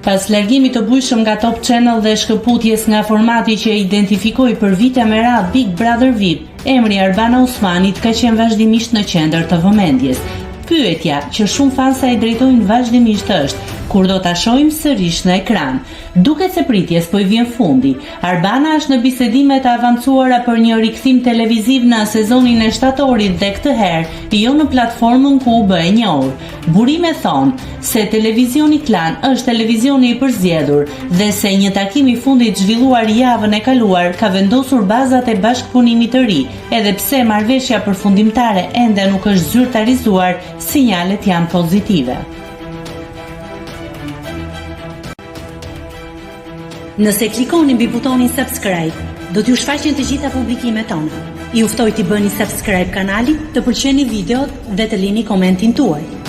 Pas largimit të bujshëm nga Top Channel dhe shkëputjes nga formati që e identifikoi për vite me radhë Big Brother VIP, emri i Arbana Osmanit ka qenë vazhdimisht në qendër të vëmendjes. Pyetja që shumë fansa i drejtojnë vazhdimisht është, kur do ta shohim sërish në ekran? Duket se pritjes po i vjen fundi. Arbana është në bisedime të avancuara për një rikthim televiziv në sezonin e shtatorit dhe këtë herë jo në platformën ku u bë e njohur. Burime thonë se televizioni Klan është televizioni i përzgjedhur dhe se një takim i fundit zhvilluar javën e kaluar ka vendosur bazat e bashkëpunimit të ri, edhe pse marrëveshja përfundimtare ende nuk është zyrtarizuar, sinjalet janë pozitive. Nëse klikoni mbi butonin subscribe, do t'ju shfaqen të gjitha publikimet tona. Ju ftoj t'i bëni subscribe kanalit, të pëlqeni videot dhe të lini komentin tuaj.